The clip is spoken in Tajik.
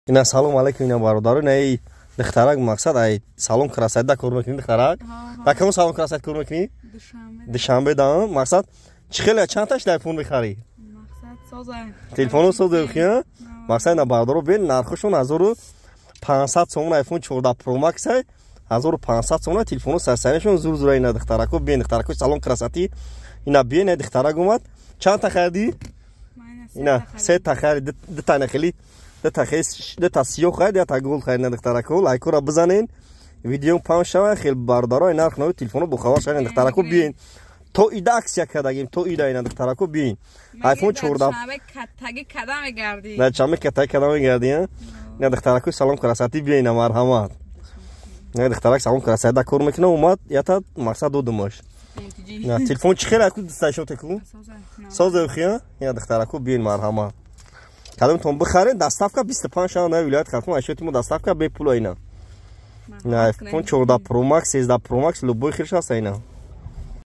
Ина, салом алейкум, ина, бародаро, ина и духтарак, мақсад, ай салон красота кор мекунӣ, духтарак? Дар кадом салон красота кор мекунӣ? Душанбе. Да, мақсад, чӣ хеле, чанд таш айфон мехарӣ? Телефоно соза, мақсад. Ина, бародаро, бин, нархошон 1500 сомон. Айфон 14 Про Макс 1500 сомон. Телефоно сарсаришон зур зура. Ина, духтарако, бин, духтарако, салон красоты, ина бин, духтарак омад. Чанд та харидӣ? Ина, се та хари, дута нахели, дута сиёҳ харид, ята гул харид. Ина, духтарако, лайкора бизанен, видео паҳн шава хел, бародаро, нарх нави телефоно бохабар шавен. Духтарако, биен, то ида акция кардагим, то ида. Ина, духтарако, биен, айфон 14 чаме катаги када мегардӣ. Ина, духтарако, салон красоты, биен, марҳамат. Ина, духтарак салон красота кор мекуна, омад, ята, мақсад, додумаш. Телефон чӣ хел аку дасташотеку созехия. Ина, духтарако, биен, марҳамат, кадомтон бихарен, доставка 25 шава на вилоят Хатлон, ашёти мо доставка бепула. Ина, айфон 14 Про Макс, 13 Про Макс, любой хелш ҳаста ина.